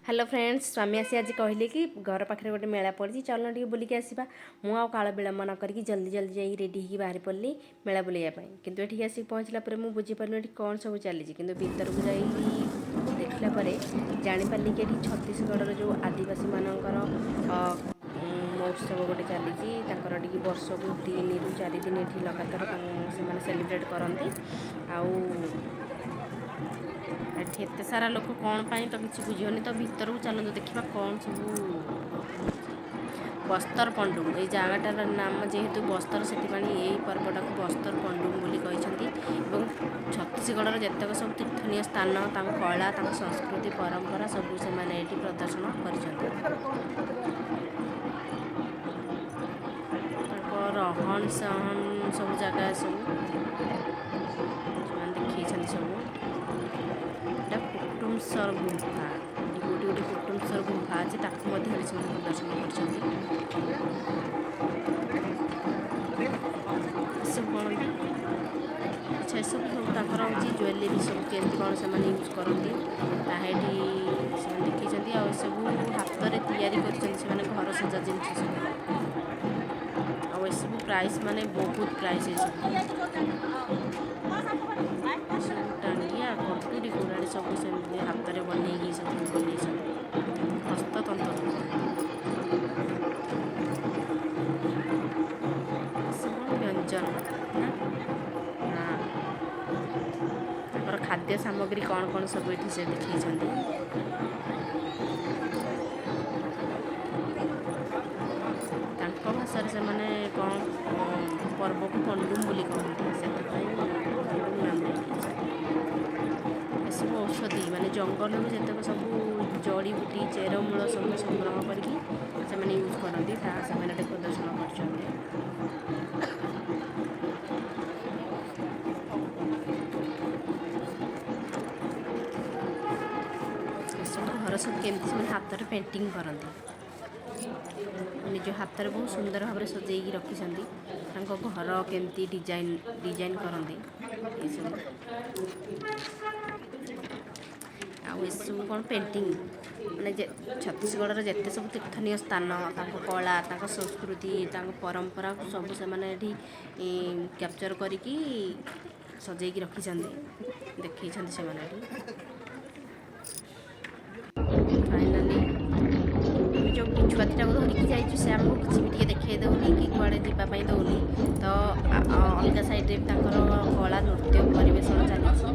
Hello friends, ସ୍ୱାମୀ ଆସି ଆଜି କହିଲେ କି ଘର ପାଖରେ ଗୋଟେ ମେଳା ପଡ଼ିଛି, ଚାଲୁନ ଟିକେ ବୁଲିକି ଆସିବା। ମୁଁ ଆଉ କାଳ ବିଳମ୍ବ ନ କରିକି ଜଲ୍ଦି ଜଲ୍ଦି ଯାଇକି ରେଡ଼ି ହେଇକି ବାହାରି ପଡ଼ିଲି ମେଳା ବୁଲିବା ପାଇଁ। କିନ୍ତୁ ଏଠିକି ଆସିକି ପହଞ୍ଚିଲା ପରେ ମୁଁ ବୁଝିପାରିଲି ଏଠି କ'ଣ ସବୁ ଚାଲିଛି। କିନ୍ତୁ ଭିତରକୁ ଯାଇକି ଦେଖିଲା ପରେ ଜାଣିପାରିଲି କି ଏଠି ଛତିଶଗଡ଼ର ଯେଉଁ ଆଦିବାସୀମାନଙ୍କର ମହୋତ୍ସବ ଗୋଟେ ଚାଲିଛି। ତାଙ୍କର ଟିକେ ବର୍ଷକୁ 3ରୁ 4 ଦିନ ଏଠି ଲଗାତାର ସେମାନେ ସେଲିବ୍ରେଟ୍ କରନ୍ତି। ଆଉ ଏଠି ଏତେ ସାରା ଲୋକ କ'ଣ ପାଇଁ ତ କିଛି ବୁଝିହେଉନି। ତ ଭିତରକୁ ଚାଲନ୍ତୁ, ଦେଖିବା କ'ଣ ସବୁ ହେଉଛି। ବସ୍ତର ପଣ୍ଡୁମ, ଏଇ ଜାଗାଟାର ନାମ ଯେହେତୁ ବସ୍ତର, ସେଥିପାଇଁ ଏଇ ପର୍ବଟାକୁ ବସ୍ତର ପଣ୍ଡୁମ ବୋଲି କହିଛନ୍ତି। ଏବଂ ଛତିଶଗଡ଼ର ଯେତେକ ସବୁ ତୀର୍ଥନୀୟ ସ୍ଥାନ, ତାଙ୍କ କଳା, ତାଙ୍କ ସଂସ୍କୃତି, ପରମ୍ପରା ସବୁ ସେମାନେ ଏଇଠି ପ୍ରଦର୍ଶନ କରିଛନ୍ତି। ତାଙ୍କ ରହଣ ସହନ ସବୁ ଜାଗା ସବୁ ସେମାନେ ଦେଖେଇଛନ୍ତି ସବୁ। ଏଇଟା କୁଟୁମସର ଗୁମ୍ଫା। ଏଠି କୋଉଠି ଗୋଟେ କୁଟୁମସର ଗୁମ୍ଫା ଅଛି, ତାକୁ ମଧ୍ୟ ଏଠି ସେମାନେ ପ୍ରଦର୍ଶନ କରିଛନ୍ତି। ଏସବୁ କ'ଣ କି? ଆଚ୍ଛା, ଏସବୁ ସବୁ ତାଙ୍କର ହେଉଛି ଜୁଏଲେରୀ ସବୁ କେମିତି କ'ଣ ସେମାନେ ୟୁଜ୍ କରନ୍ତି, ତାହା ଏଠି ସେମାନେ ଦେଖେଇଛନ୍ତି। ଆଉ ଏସବୁ ହାତରେ ତିଆରି କରିଛନ୍ତି ସେମାନେ ଘର ସଜା ଜିନିଷ ସବୁ। ଆଉ ଏସବୁ ପ୍ରାଇସ୍ ମାନେ ବହୁତ ପ୍ରାଇସ୍। ଏସବୁ ସବୁ ଟାଙ୍ଗିଆ, କଟୁରୀ, କୁରାଢ଼ୀ ସବୁ ସେମିତି ହାତରେ ବନେଇକି ସବୁ ବନେଇଛନ୍ତି, ହସ୍ତତନ୍ତ ସବୁ। ଏସବୁ କ'ଣ ବ୍ୟଞ୍ଜନ ନା? ହଁ, ତାଙ୍କର ଖାଦ୍ୟ ସାମଗ୍ରୀ କ'ଣ କ'ଣ ସବୁ ଏଠି ସେ ଦେଖେଇଛନ୍ତି। ତାଙ୍କ ଭାଷାରେ ସେମାନେ କ'ଣ ପର୍ବକୁ ପଣ୍ଡୁମ ବୋଲି କହନ୍ତି, ସେଥିପାଇଁ ପଣ୍ଡୁମ ନାମ ଦେଇଛନ୍ତି। ଏସବୁ ଔଷଧି, ମାନେ ଜଙ୍ଗଲରୁ ଯେତେକ ସବୁ ଜଡ଼ିବୁଟି, ଚେରମୂଳ ସବୁ ସଂଗ୍ରହ କରିକି ସେମାନେ ୟୁଜ୍ କରନ୍ତି, ତାହା ସେମାନେ ଏଠି ପ୍ରଦର୍ଶନ କରିଛନ୍ତି। ଏସବୁ ଘର ସବୁ କେମିତି ସେମାନେ ହାତରେ ପେଣ୍ଟିଂ କରନ୍ତି, ନିଜ ହାତରେ ବହୁତ ସୁନ୍ଦର ଭାବରେ ସଜେଇକି ରଖିଛନ୍ତି। ତାଙ୍କ ଘର କେମିତି ଡିଜାଇନ୍ ଡିଜାଇନ୍ କରନ୍ତି ଏସବୁ। ଆଉ ଏସବୁ କ'ଣ ପେଣ୍ଟିଂ, ମାନେ ଯେ ଛତିଶଗଡ଼ର ଯେତେ ସବୁ ତୀର୍ଥନୀୟ ସ୍ଥାନ, ତାଙ୍କ କଳା, ତାଙ୍କ ସଂସ୍କୃତି, ତାଙ୍କ ପରମ୍ପରା ସବୁ ସେମାନେ ଏଠି କ୍ୟାପଚର୍ କରିକି ସଜେଇକି ରଖିଛନ୍ତି, ଦେଖେଇଛନ୍ତି ସେମାନେ ଏଠି। ଫାଇନାଲି ଆମେ ଯେଉଁ ବିଛୁଆତିଟାକୁ ଧରିକି ଯାଇଛୁ, ସେ ଆମକୁ କିଛି ବି ଟିକେ ଦେଖେଇ ଦେଉନି କି କୁଆଡ଼େ ଯିବା ପାଇଁ ଦେଉନି। ତ ଅଲଗା ସାଇଡ଼୍ରେ ବି ତାଙ୍କର କଳା ନୃତ୍ୟ ପରିବେଷଣ ଚାଲିଛି।